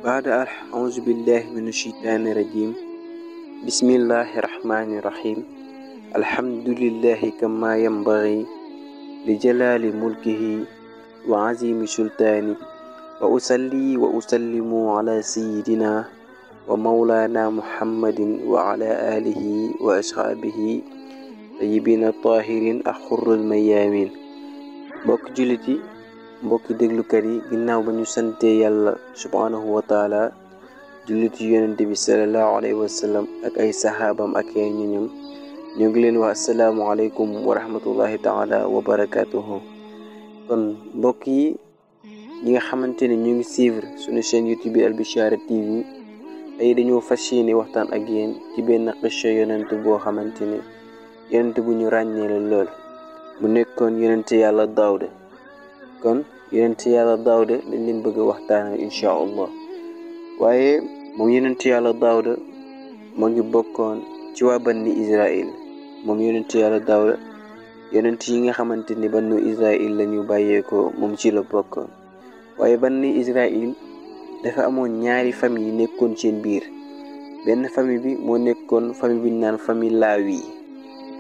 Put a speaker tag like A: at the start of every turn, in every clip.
A: بعد أعوذ بالله من الشيطان الرجيم بسم الله الرحمن الرحيم الحمد لله كما ينبغي لجلال ملكه وعظيم سلطانه وأصلي وأسلم على سيدنا ومولانا محمد وعلى آله وأصحابه طيبين الطاهرين الحر الميامين mbokk jullit yi mbokki déglukat yi ginnaaw ba ñu sante yàlla subhanahu wa taala jullit yi yonent bi sallallahu alayhi wa sallam ak ay saxaabam ak ay ñoñam ñu ngi leen wax asalaamu aleykum wa rahmatullahi taala wa barakatuhu. kon mbokk yi ñi nga xamante ne ñu ngi suivre suñu chaîne YouTube bi Al Bichara TV tey dañoo fas yéene waxtaan ak yéen ci benn xissa yonent boo xamante ne yonent bu ñu ràññee la lool mu nekkoon yonent yàlla Daawuda. kon yonent yàlla Daawuda dañ leen bëgg a waxtaanal incha allah waaye moom yonent yàlla Daawuda moo ngi bokkoon ci waa banni Israël. moom yonent yàlla Daawuda yonent yi nga xamante ni bannu Israël la ñu bàyyeekoo moom ci la bokkoon. waaye banni Israël dafa amoon ñaari famille yi nekkoon seen biir. benn famille bi moo nekkoon famille bi ñu naan famille Laawi.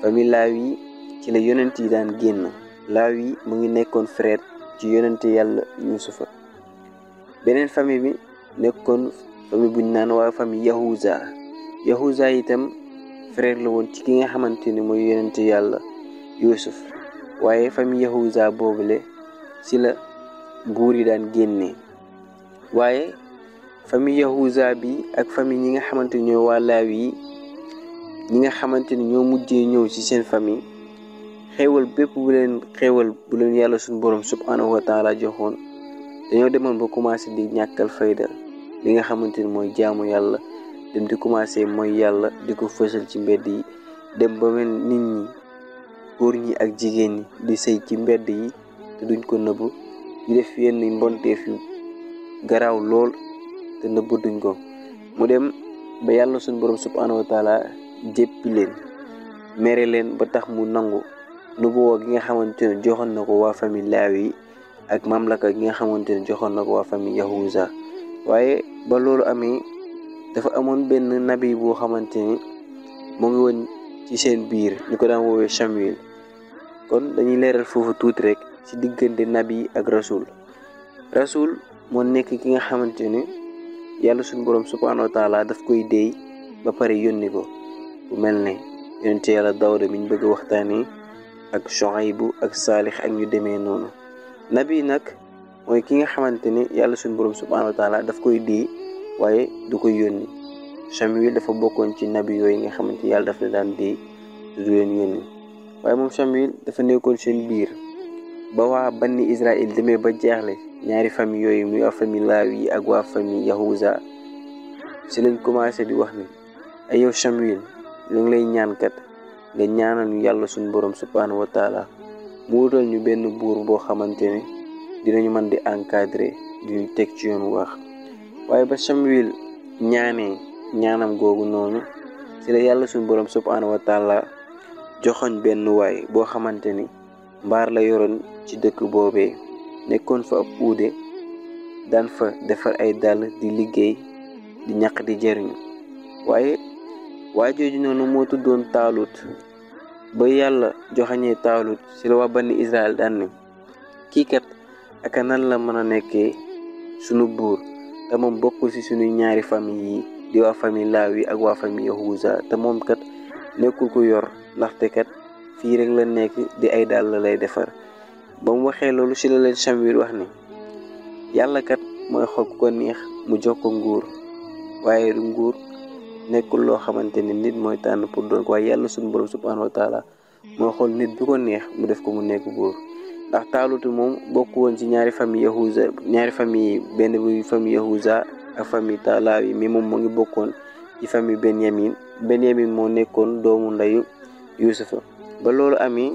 A: famille Laawi ci la yonent yi daan génn. Laawi mu ngi nekkoon frère ci yonent yàlla Yuusufa. beneen famille bi nekkoon famille bu ñu naan waa famille Yahuza. Yahuza itam frère la woon ci ki nga xamante ni mooy yonent yàlla Yuusuf. waaye famille Yahuza boobule ci la buur yi daan génnee. waaye famille Yahuza bi ak famille ñi nga xamante ni ñooy waa Laawi yi ñi nga xamante ni ñoo mujjee ñëw ci seen famille xéewal bépp bu leen yàlla suñu borom subhanahu wa taala joxoon dañoo demoon ba commencé di ñàkkal fayda li nga xamante ni mooy jaamu yàlla dem di commencé mooy yàlla di ko fësal ci mbedd yi dem ba mel nit ñi góor ñi ak jigéen ñi di sëy ci mbedd yi te duñ ko nëbb di def yenn mbonteef yu garaaw lool te nëbb duñ ko. mu dem ba yàlla suñu borom subhanahu wa taala jéppi leen mere leen ba tax mu nangu nubuwa gi nga xamante ne joxoon na ko waa famille Laawi ak mamlaka gi nga xamante ne joxoon na ko waa famille Yahuza. waaye ba loolu amee dafa amoon benn nabi boo xamante ni mu ngi woon ci seen biir ñu ko daan woowee Samuel. kon dañuy leeral foofu tuuti rek ci diggante nabi ak rasul. rasul moo nekk ki nga xamante ni yàlla suñu borom subhanahu wa taala daf koy déey ba pare yónni ko bu mel ne yonent yàlla Daawuda mi ñu bëgg a waxtaanee ak Shuaybu ak Saalix ak ñu demee noonu. nabi nag mooy ki nga xamante ni yàlla suñu borom subhanahu wa taala daf koy déey waaye du koy yónni. Samuel dafa bokkoon ci nabi yooyu nga xamante yàlla daf la daan déey du leen yónni. waaye moom Samuel dafa nekkoon seen biir ba waa banni Israël demee ba jeexle ñaari famille yooyu muy waa famille Laawi ak waa famille Yahuza si lañ commencé di wax ni ay yow Samuel ñu ngi lay ñaan kat nga ñaanal ñu yàlla suñu borom subhanahu wa taala mu wutal ñu benn buur boo xamante ne dinañu mën di encadrer di ñu teg ci yoon wax. waaye ba Samuel ñaanee ñaanam googu noonu si la yàlla suñu borom subhanahu wa taala joxoñ benn waay boo xamante ni mbaar la yoroon ci dëkk boobee nekkoon fa ab uude daan fa defar ay dàll di liggéey di ñaq di jëriñu. waaye waa jooju noonu moo tuddoon Taalut. ba yàlla joxañee Taalut ci la waa banni Israël daan ne kii kat aka nan la mën a nekkee sunu buur te moom bokkul ci sunuy ñaari famille yi di waa famille Laawi ak waa famille Yahuza te moom kat nekkul ku yor ndaxte kat fii rek la nekk di ay dàll la lay defar. ba mu waxee loolu ci la leen Samuel wax ni yàlla kat mooy xool ku ko neex mu jox ko nguur waaye du nguur nekkul loo xamante ni nit mooy tànn pour doon ko waaye yàlla suñu borom subhanahu wa taala mooy xool nit bi ko neex mu def ko mu nekk buur. ndax Taalut moom bokk woon ci ñaari famille Yahuza ñaari famille benn bi famille Yahuza ak famille Laawi mi moom moo ngi bokkoon ci famille Benyamin moo nekkoon doomu ndeyu Yuusufa. ba loolu amee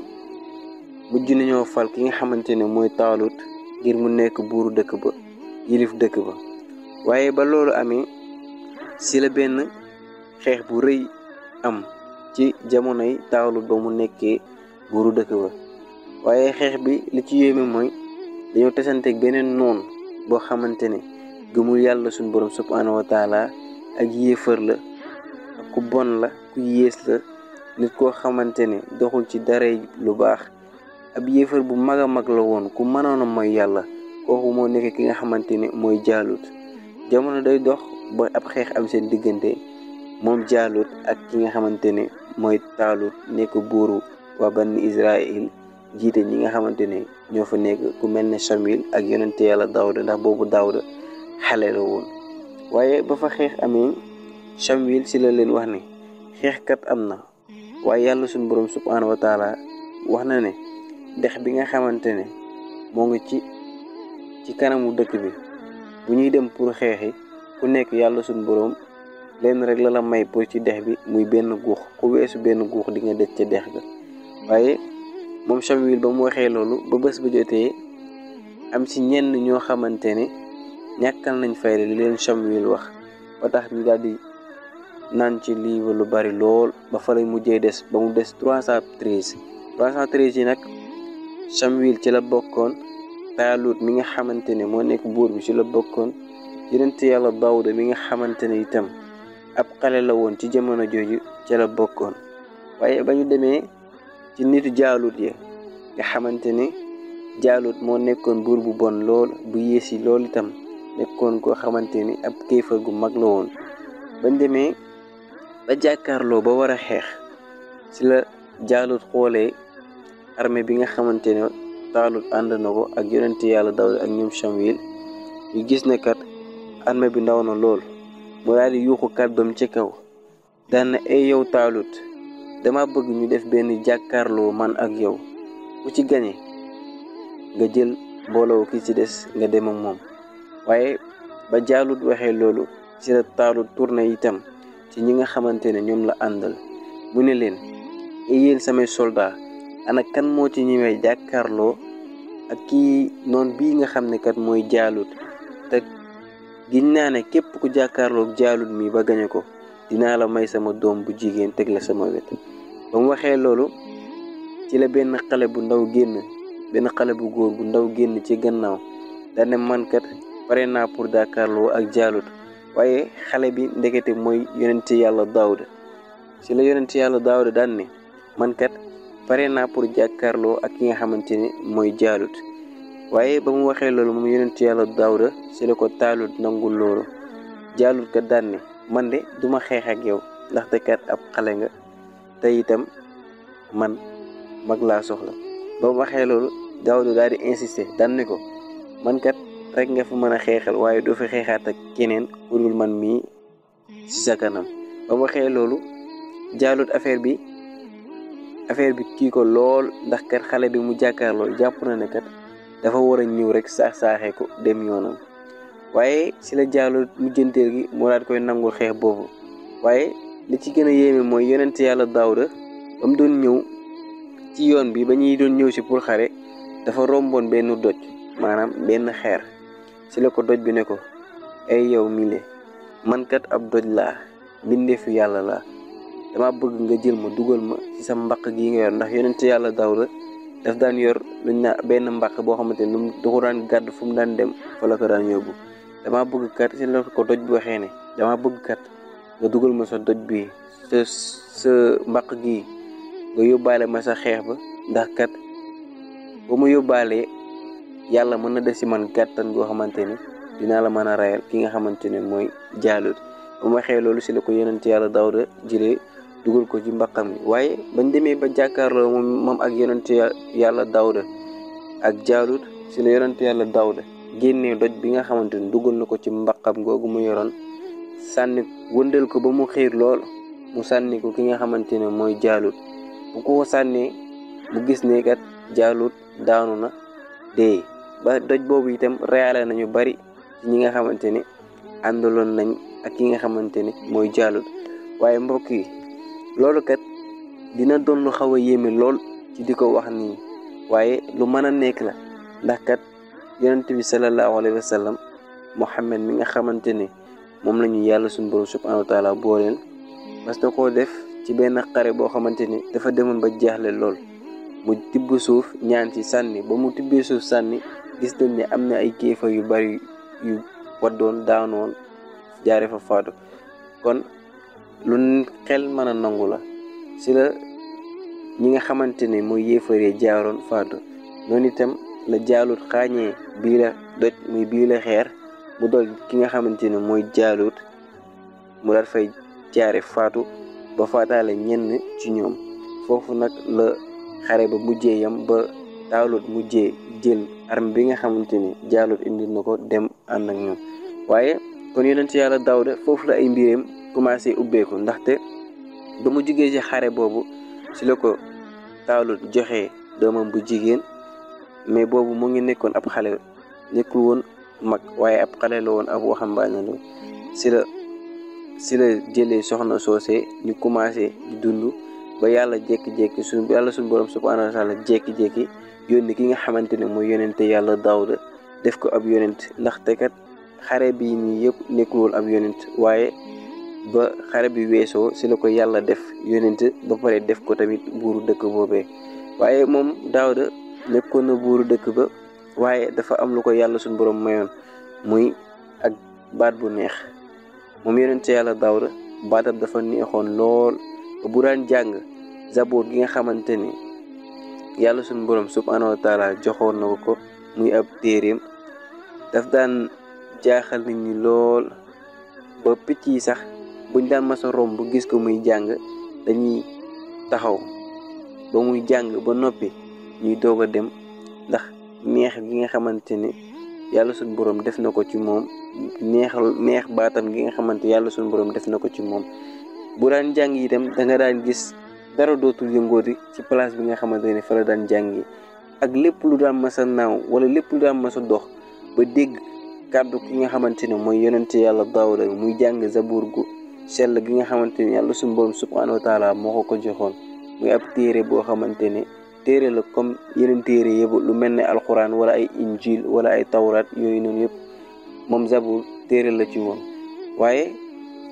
A: mujj nañoo fal ki nga xamante ne mooy Taalut ngir mu nekk buuru dëkk ba yilif dëkk ba. waaye ba loolu amee si la benn xeex bu rëy am ci jamonoy Taalut ba mu nekkee buuru dëkk ba. waaye xeex bi li ci yéeme mooy dañoo tasanteeg beneen noon boo xamante ne gëmul yàlla suñu borom subhanahu wa taala ak yéefar la ak ku bon la ku yées la nit koo xamante ne doxul ci daray lu baax ab yéefar bu mag a mag la woon ku mënoon a mooy yàlla. kooku moo nekk ki nga xamante ne mooy Jaalut. jamono day dox ba ab xeex am seen diggante moom Jaalut ak ki nga xamante ne mooy Taalut nekk buuru waa Bani Israël jiite ñi nga xamante ne ñoo fa nekk ku mel ne Samuel ak yonente yàlla Daawuda ndax boobu Daawuda xale la woon. waaye ba fa xeex amee Samuel si la leen wax ne xeexkat am na waaye yàlla suñu borom subhanahu wa taala wax na ne dex bi nga xamante ne moo ngi ci kanamu dëkk bi bu ñuy dem pour xeexi ku nekk yàlla suñu borom lenn rek la may pour ci dex bi muy benn guux ku weesu benn guux di nga des ca dex ga. waaye moom Samuel ba mu waxee loolu ba bés ba jotee am ci ñenn ñoo xamante ne ñàkkal nañ fayda li leen Samuel wax ba tax ñu daal di naan ci lii lu bari lool ba fa lay mujjee des ba mu des 313 yi nag Samuel ci la bokkoon. Taalut mi nga xamante ne moo nekk buur bi ci la bokkoon. yonent yàlla Daawuda mi nga xamante ne itam ab xale la woon ci jamono jooju ci la bokkoon. waaye ba ñu demee ci nitu Jaalut ya nga xamante ne Jaalut moo nekkoon buur bu bon lool bu yéesi lool itam nekkoon koo xamante ni ab kéefar gu mag la woon. bañ demee ba jàkkaarloo ba war a xeex ci la Jaalut xoolee armée bi nga xamante ne Taalut ànd na ko ak yonent yàlla Daawuda ak ñoom Samuel ñu gis ne kat armée bi ndaw na lool mu daal di yuuxu kàddoom ci kaw daan na ay yow Taalut dama bëgg ñu def benn jàkkaarloo man ak yow ku ci gañe nga jël mbooloo ki ci des nga dem ak moom. waaye ba Jaalut waxee loolu ci la Taalut tourné itam ci ñi nga xamante ne ñoom la àndal mu ne leen yéen samay soldat ana kan moo ci ñëwee jàkkaarloo ak kii noon bii nga xam ne kat mooy Jaalut te giñ naa ne képp ku jàkkaarloo ak Jaalut mi ba gañe ko dinaa la may sama doom bu jigéen teg la sama wet. ba mu waxee loolu ci la benn xale bu góor bu ndaw génn ci gannaaw dane man kat pare naa pour jàkkaarloo ak Jaalut. waaye xale bi ndekete mooy yonent yàlla Daawuda. ci la yonent yàlla Daawuda daan ne man kat pare naa pour jàkkaarloo ak ki nga xamante ne mooy Jaalut. waaye ba mu waxee loolu moom yonent yàlla Daawuda ci la ko Taalut nangul loolu. Jaalut kat daan ne man de duma xeex ak yow ndaxte kat ab xale nga te itam man mag laa soxla. ba mu waxee loolu Daawuda daal di insister daan ne ko man kat rek nga fi mën a xeexal waaye doo fi xeexaat ak keneen ku dul man mii ci sa kanam. ba mu waxee loolu Jaalut affaire bi kii ko lool ndax kat xale bi mu jàkkaarloo jàpp na ne kat dafa war a ñëw rek saaxee ko dem yoonam. waaye ci la Jaalut mujjanteel gi moo daal koy nangul xeex boobu. waaye li ci gën a yéeme mooy yonent yàlla Daawuda ba mu doon ñëw ci yoon bi ba ñuy doon ñëw si pour xare dafa romboon benn doj maanaam benn xeer. ci la ko doj bi ne ko ay yow mile man kat ab doj laa mbindeefu yàlla laa dama bëgg nga jël ma dugal ma ci sa mbaq gi nga yor ndax yonent yàlla Daawuda daf daan yor luñ na benn mbaq boo xamante ne lu da ko daan gàdd fu mu daan dem fa la ko daan yóbbu. dama bëgg kat ci la ko doj bi waxee ne dama bëgg kat nga dugal ma sa doj bi sa mbaq gi nga yóbbaale ma sa xeex ba ndax kat ba mu yóbbaalee yàlla mën na def ci man gàttan goo xamante ne dinaa la mën a rayal ki nga xamante ne mooy Jaalut. ba mu waxee loolu ci la ko yonent yàlla Daawuda jëlee dugal ko ci mbaqam gi. waaye bañ demee ba jàkkaarloo moom ak yonent yàlla Daawuda ak Jaalut ci la yonent yàlla Daawuda génnee doj bi nga xamante ne dugal na ko ci mbaqam googu mu yoroon sànni wëndeel ko ba mu xiir lool mu sànni ko ki nga xamante ne mooy Jaalut. bu ko sànnee mu gis ne kat Jaalut daanu na dee. ba doj boobu itam reyaale nañu bari ci ñi nga xamante ne àndaloon nañ ak ki nga xamante ne mooy Jaalut. waaye mbokk yi loolu kat dina doon lu xaw a yéeme lool ci di ko wax nii waaye lu mën a nekk la ndax kat yonent bi sallallahu alayhi wa sallam Muhammad mi nga xamante ne moom la ñu yàlla suñu borom subhanahu wa taala booleel mas na koo def ci benn xare boo xamante ni dafa demoon ba jeexle lool mu tibb suuf ñaan ci sànni ba mu tibbee suuf sànni gis nañ ne am na ay kéefa yu bari yu waddoon daanoon jaare fa faatu kon lu xel mën a nangu la si la ñi nga xamante ne mooy yéefaree jaaroon faatu noonu itam la jaalut xaañee bii la doj muy bii la xeer mu dol ki nga xamante ne mooy jaalut mu daal fay jaare faatu ba faataale ñenn ci ñoom foofu nag la xare ba mujjee yam ba taalut mujjee jël arme bi nga xamante ni jaalut indi na ko dem ànd ak ñoom waaye kon yonent yàlla Daawuda foofu la ay mbireem commencé ubbeeku ndaxte ba mu jugee ci xare boobu ci la ko taalut joxe doomam bu jigéen mais boobu mu ngi nekkoon ab xale nekkul woon mag waaye ab xale la woon ab waxambaane la si la jëlee soxna soosé ñu commencé di dund ba yàlla jékki-jékki suñu borom subhanahu wa taala jékki-jékki yónni ki nga xamante ne mooy yonente yàlla Daawuda def ko ab yonent ndaxte kat xare bi nii yëpp nekkul woon ab yonent waaye ba xare bi weesoo si la ko yàlla def yonent ba pare def ko tamit buuru dëkk boobee waaye moom Daawuda nekkoon na buuru dëkk ba waaye dafa am lu ko yàlla suñu borom mayoon muy ak baat bu neex moom yonent yàlla Daawuda baatam dafa neexoon lool bu daan jàng zaboor gi nga xamante ni yàlla suñu borom subhanahu wa taala joxoon na ko muy ab téeréem daf daan jaaxal nit ñi lool ba picc yi sax buñ daan masa romb gis ko muy jàng dañuy taxaw ba muy jàng ba noppi ñuy doog a dem ndax neex gi nga xamante ni yàlla suñu borom def na ko ci moom neex baatam gi nga xamante yàlla suñu borom def na ko ci moom bu daan jàng itam da nga daan gis dara dootul yëngooti ci place bi nga xamante ne fa la daan jàngi ak lépp lu daan masa naaw wala lépp lu daan masa dox ba dégg kàddu ki nga xamante ne mooy yonente yàlla Daawuda muy jàng zabuur gu sell gi nga xamante ne yàlla suñu borom subhanahu wa taala moo ko joxoon muy ab téere boo xamante ne téere la comme yeneen téere yëpp lu mel ne alxuraan wala ay injil wala ay tawraat yooyu noonu yëpp moom zabuur téere la ci woon waaye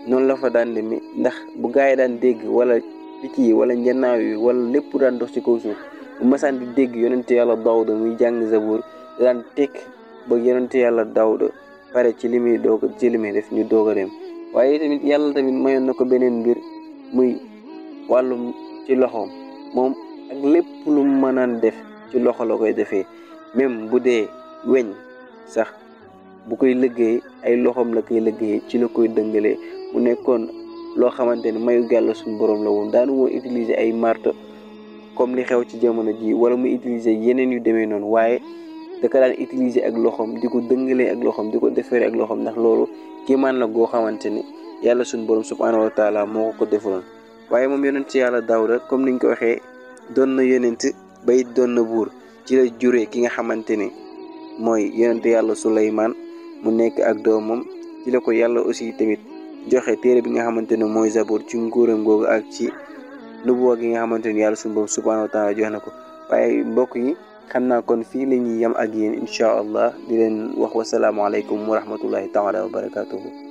A: noonu la fa daan demee ndax bu gaa yi daan dégg wala picc yi wala njanaaw yi wala lépp daan dox ci kaw suuf bu masaan di dégg yonente yàlla Daawuda muy jàng zabuur daan tekk ba yonente yàlla Daawuda pare ci li muy def ñu doog a dem waaye tamit yàlla tamit mayoon na ko beneen mbir muy wàllum ci loxoom moom ak lépp lu mënaan def ci loxo la koy defee même bu dee weñ sax bu koy liggéey ay loxoom la koy liggéey ci la koy dëngalee mu nekkoon loo xamante ne mayu yàlla suñu borom la woon daanu woo utiliser ay marto comme li xew ci jamono ji wala mu utiliser yeneen yu demee noonu waaye da ko daan utiliser ak loxoom di ko dëngalee ak loxoom di ko defere ak loxoom ndax loolu kéemaan la goo xamante ne yàlla suñu borom subhanahu wa taala moo ko defaloon waaye moom yonent yàlla Daawuda comme niñ ko waxee doon na yonent ba it doon na buur ci la juree ki nga xamante ne mooy yonent yàlla Suleymaan mu nekk ak doomam ci la ko yàlla aussi tamit joxe téere bi nga xamante ne mooy zaboor ci nguuram googu ak ci nubuwa gi nga xamante ne yàlla suñu borom subhanahu wa taala jox na ko waaye mbokk yi xam naa kon fii la ñuy yem ak yéen incha allah di leen wax wasalaamualeykum wa rahmatullahi taala wa barakatuhu